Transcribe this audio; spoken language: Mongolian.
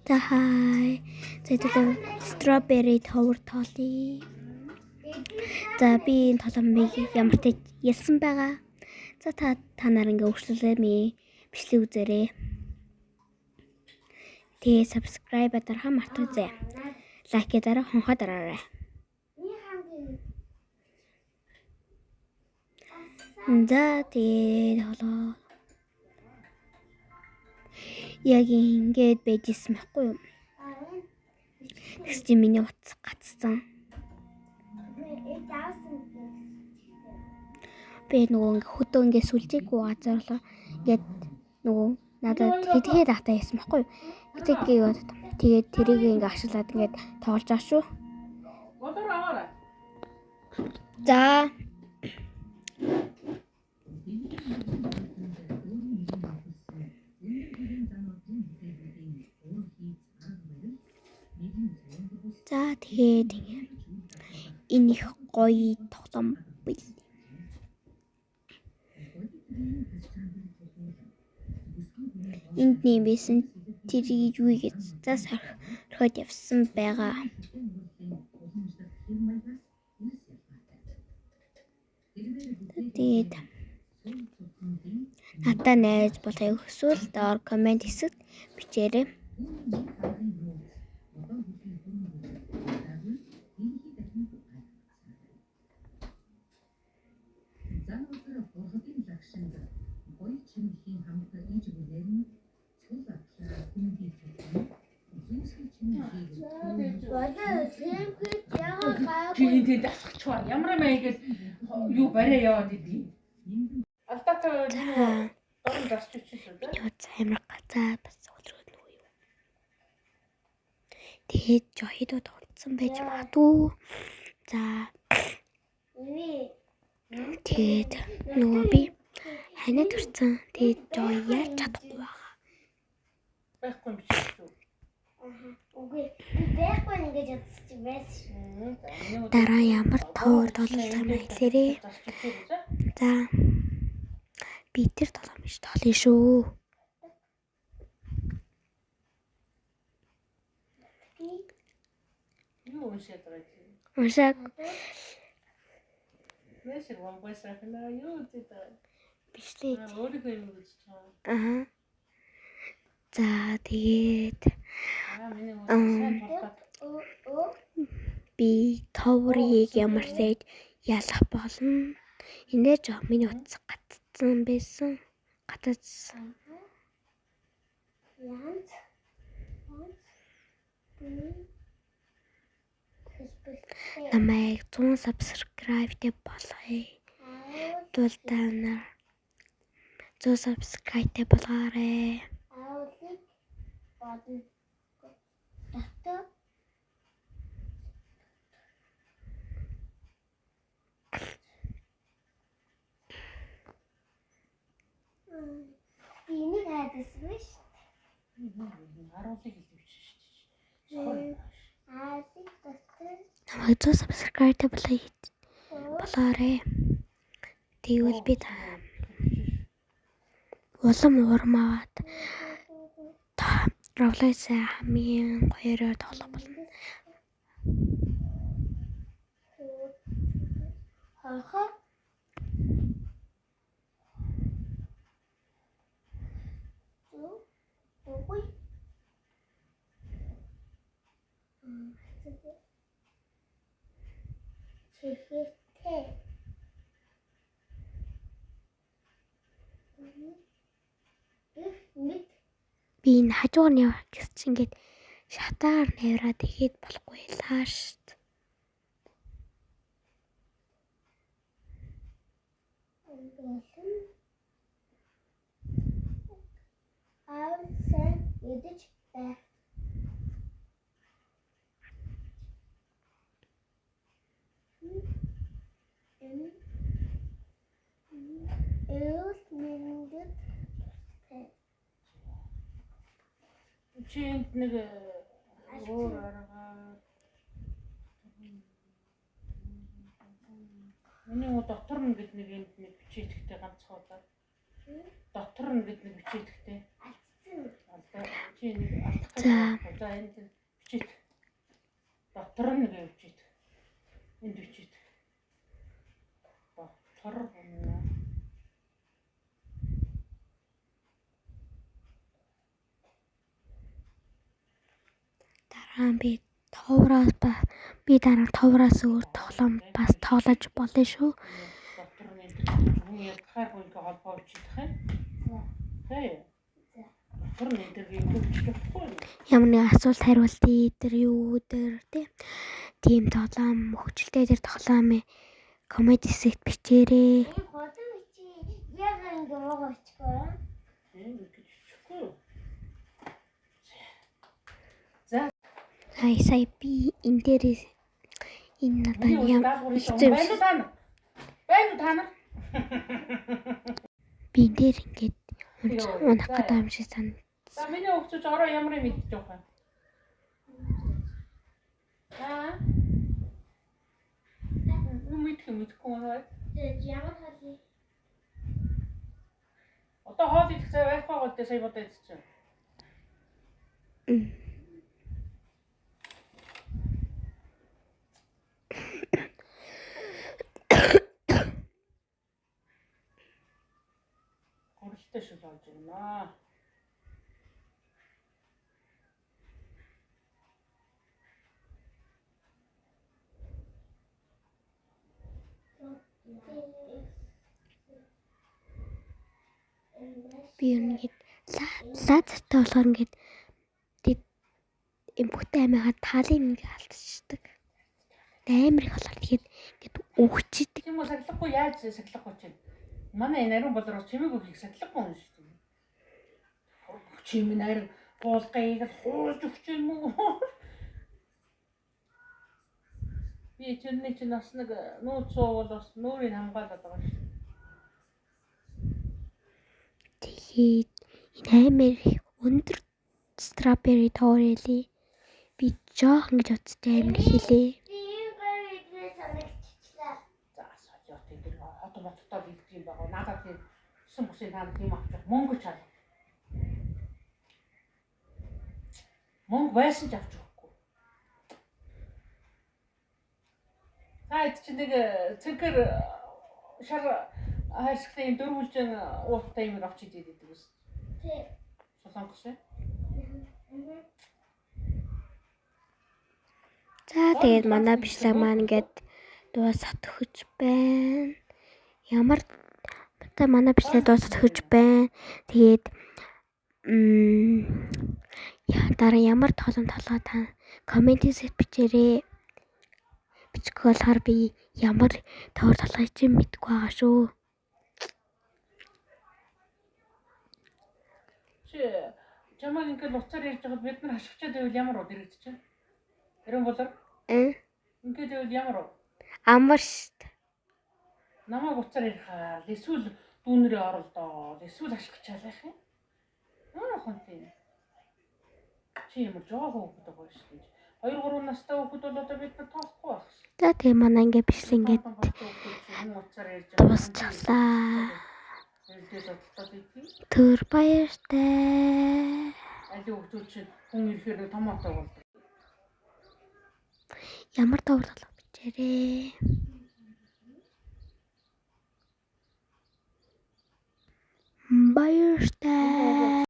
За хай. За төлөв strawberry tower тоолъё. За би энэ тоглоомыг ямар ч ялсан байгаа. За та та нар ингээ өөрчлөлөө ми бичлэг үзээрэй. Тэгээ subscribe дарахаа мартаж зэ. Лайк дараа хонхоо дараарай. За тэгээ тоглоо. Яг ингээд байж исэн байхгүй юу? Тэгс чи миний утас гацсан. Би нөгөө ингээ хөдөө ингээ сүлжээгүй газар болоо ингээд нөгөө надад хэдгээ дата хийсэн байхгүй юу? Тэгээд тэгээд тэрийг ингээ ашиглаад ингээд тоглож байгаа шүү. За. За тэгээд энэ их гоё тоглоом бил. Энд нэм байсан тэрийг юу гэж за сорхиод явсан байгаа. Тэгээд надад найз болохыг хүсвэл доор коммент хэсэгт бичээрэй. Чи энэ тэнд асгачихваа. Ямар маягаар юу бариа яваад идэв. Алдаатай дорн зарч өчсөн үү? Миний утас амар гацаа бас өдрөөд нөгөө юу. Тэгээд жохидод утсан байж магадгүй. За тэгээд нөгөө би ханаад хүрсэн. Тэгээд жоо яаж чадахгүй байгаа. Байхгүй юм биш үү? Үгүй би байхгүй ингэж бодчих байсан шүү. Дараа ямар тоор тоглох юм хэлээрэй. За би тэр тоглоом биш тоглоно шүү. Юу уншаад байгаа юм? Уншааг Мэсэр вангуйсахна юу үзээд байгаа. бичлээ. Өөрийнхөө юм үзэж байгаа. Аа. За тэгээд Аа миний сайн тулгаад би товрыг ямар сэж ялах болно. Эндээ жоо миний утас гацсан байсан. Гацсан. Янз янз би хэлбэртэй. Намайг 100 subscribe-тэй болгоё. Тул та нар 100 subscribe-тэй болгоорой. Аулыг бодно. Дотоо би энийг хайдсан биш. Харуулыг хэлдэг биш шүү дээ. Аулыг дотор Намайг 100 subscribe-тэй болгоё. Болоорой. Тэгвэл би та улам урам аваад та Roblox хамгийн гоёороо тоглох болно. Хохоо үгүй. Чихэтэй. Их мэд Би энэ хажуугаар нь явах гэсэн чинь ингээд шатаар навраа тэгээд болохгүй лаа шүү дээ. болсон. Аав сайн идэж байх. Энэ эрүүл мэндэд тустай. Чи энд нэг өөр аргаар Миний уу дотор нь гэд нэг энд нэг бичээдэгтэй ганцхан удаа. Дотор нь гэд нэг бичээдэгтэй. Алдсан. Чи нэг алдах За. гэж. За энд бичээд. Дотор нь гэж бичээд. Энд бичээд. Дотор нь. Дараа нь би товроос би дараа товроос өөр тоглоом бас тоглож болно шүү. Дотор нь энэ хүн ялгахааргүй ингээ холбоо бичих юм. Тэ. Дотор нь энэ ингэ бичих болохгүй. Ямар нэг асуулт хариулт дээр юу дээр тийм тоглоом хөгжилтэй тэр тоглоом комеди хэсэгт бичээрэй. Энэ худал бичи яг ингэ муугаа бичихгүй юу? Тийм ингэж бичихгүй. За. Сая сая би энэ дээр энэ надад Миний ям даалгаврын хэцүү юм байна шиг. уу та нар? Байна уу та нар? Би энэ дээр ингээд унах гэдэг юм шиг сан. За миний өвчөж ороо ямар юм идэж явах юм? Аа. Юм идэх юм идэхгүй юм аа. Ямар хоол? Одоо хоол идэх цай байхгүй гол дээ сая бодоо идчихсэн. Гурилтай шил олж ирнэ. Би ер нь ингээд лазертай болохоор ингээд тэд эмхтэй амигаа талын ингээд алдчихдаг. Амар их болохоор тэгээд ингээд өгчдөг. Тийм үү сахилахгүй яаж сахилахгүй чинь. Манай энэ ариун болоос чимээг өгөхийг сахилахгүй юм шүү дээ. Чим нарийн хуулгыг л хуулж өгч юм уу? Би чиний чинь бас нэг нууц суувал бас нүүрийг хамгаалаад байгаа шүү дээ. Тэгээд энэ амар их өндөр strawberry tower элээ. Би жоох ингэж утастай амар хэлээ. Би энэ гар идмээ санагдчихлаа. За солиот энэ дэр хот моттой идэх юм байгаа. Надад тийм 9 бусын та нар тийм авчих мөнгө чал. Мөнгө байсан ч авч өгөхгүй. Та хэд чинь нэг цэнхэр шар хайрцагтай юм дөрвөлжин ууттай юм авч идээд идэг ус. Тий. Солонгос ээ. За тэгээд манай бичлэг маань ингээд дуусах төхөж байна. Ямар одоо манай бичлэг дуусах төхөж байна. Тэгээд дараа ямар тоглоом толгой та коммент хэсэгт бичээрэй. Бичихгүй болохоор би ямар тоор толгой чинь мэдэхгүй байгаа шүү. Чи чамайг ингээд уцаар ярьж байхад бид нар хашгичаад байвал ямар уу дэрэгдэж чинь? Ариун болор ингээд байвал ямар уу? Амар шүү. Намайг уцаар ярихаар эсвэл дүүнрээ оролдоо эсвэл хашгичаал байх юм. Ямар хонтой юм. Чи ямар жоохон хүүхэд байгаа шүү дээ. 2 3 настай хүүхэд бол одоо бид нар тоохгүй байх шээ. За тэгээ манай ингээд бичлэг ингээд дуусчлаа. Түр баяртай. Аль хүүхдүүд чинь хүн ирэхээр нэг томото болдог. Ямар товр толгой бичээрэй. Баяртай.